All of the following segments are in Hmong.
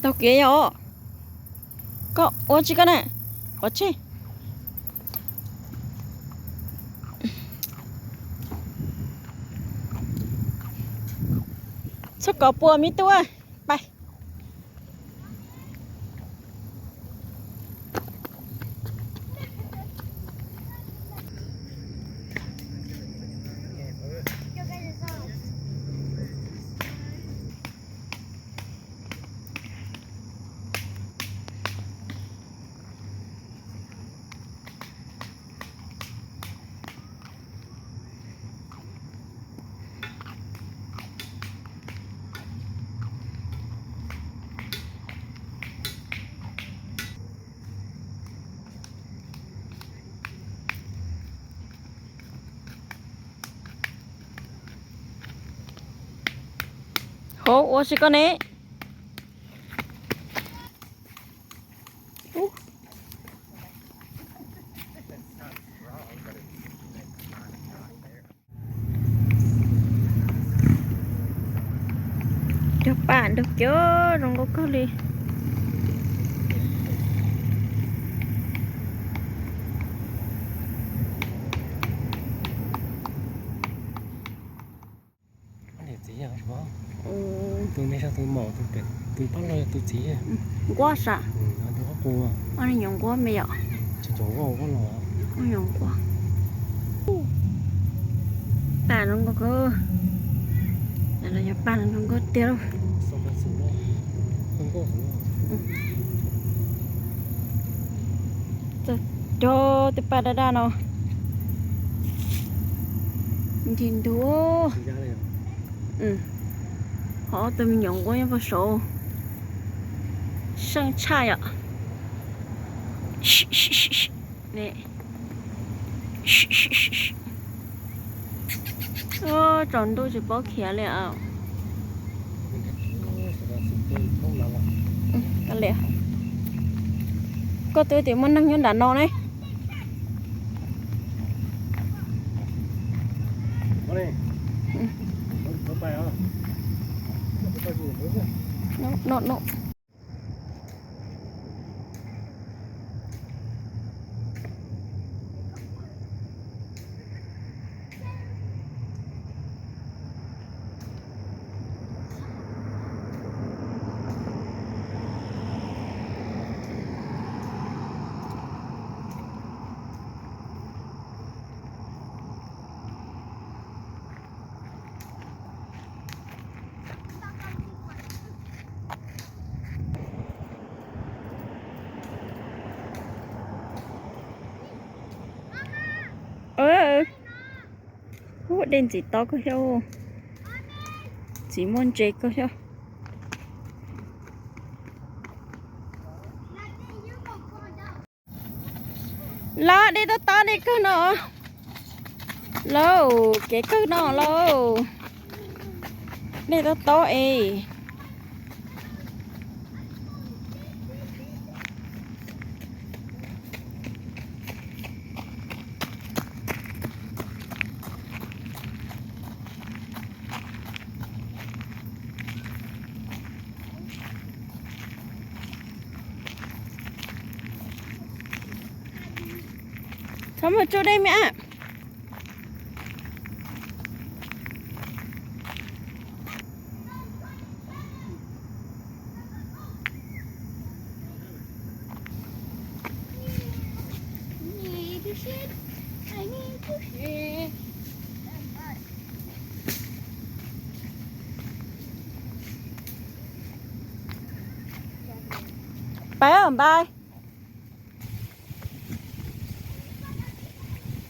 Taug kev yog, koj ua tsi koj na, pov tseg. Txhob kov puas me tub, pais. Hov, ua tsi koj ne? Cog pam nrog kiag, zoo nkauj kawg li. Tus me sab tus maum, tus pem, tus pab los yog tus txiv. Nquab sas. Tus qub qus. Ob nyuag nquab me yom. Nquab los. Nquab. Pam zoo nkauj kawg. Los yog pam zoo nkauj tiag lauj. Txog cov tej paj daj daj no. Nti ntu. Ho ob tug me nyuam nquab nyob puag saud. Seej tshaj yom. Tsaus ntuj tsis paub khiav li. Koj twb tias muaj neeg nyob nram no ne. Ub, dej ntxiv tob kawg thiab, ntxiv muaj ntses kawg thiab. Lauj, dej tob tob dej kawg no. Lauj, kev kawg no lauj. Dej tob tob es. Txhob mus tsuj dej me ab. Pais, pais.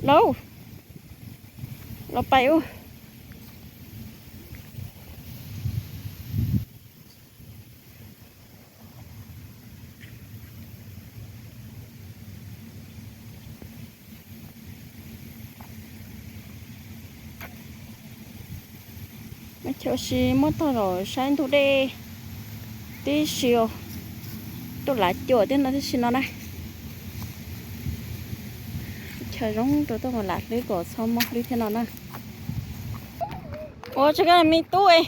Lauj, los pais ub. Mas cov si muab tog los saib ntug dej tib si, tuaj lav cuam thiab no tib si no na. Chaw zoo rau tuaj mus lam hlwb kom txhob mob hlwb thiab no na. Ua tsis koj me tub es.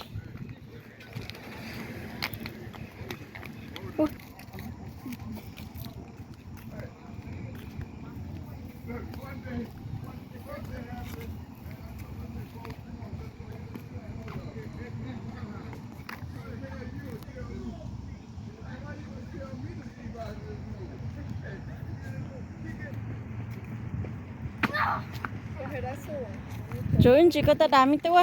Tsuav ib ntsis koj taj das me tub.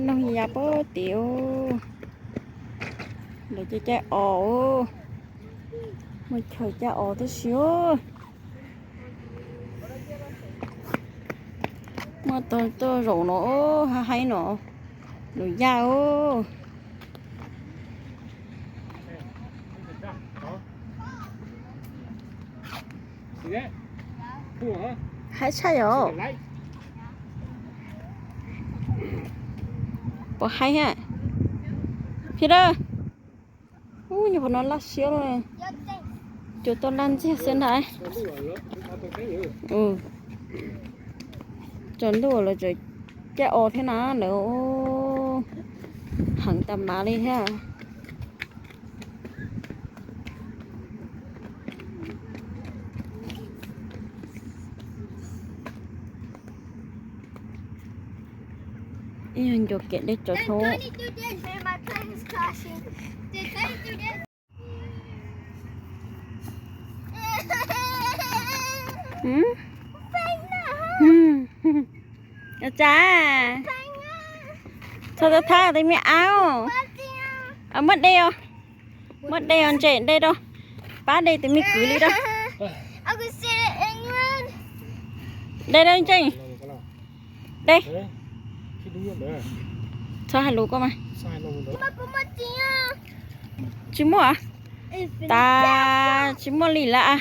Noog ya pab tim. Lawv cov caij os, muaj chaw caij os tib si. Muaj tog tuaj zaum no, haib haib no, lus yaj os. Haib tshaj yom. Puas haib ha? Phi da. Ub, nyuag qhuav no laj siab li. Cua tuaj laj ntxiag xwb ntag. Tsaus ntuj los tseem caij os thiab na lawv. Heev tas mas li thiab. Ib nyuag ncua kiag dej tso tshoob. Ua cas? Txhob thab tej me ab. Muab dej os. Muab dej os, ntse dej rau. Pab dej tus me kwv li rau. Dej rau ntseej. Dej. Txhob hais lus koj mas. Tsis muaj. Tas tsis muaj li lawm.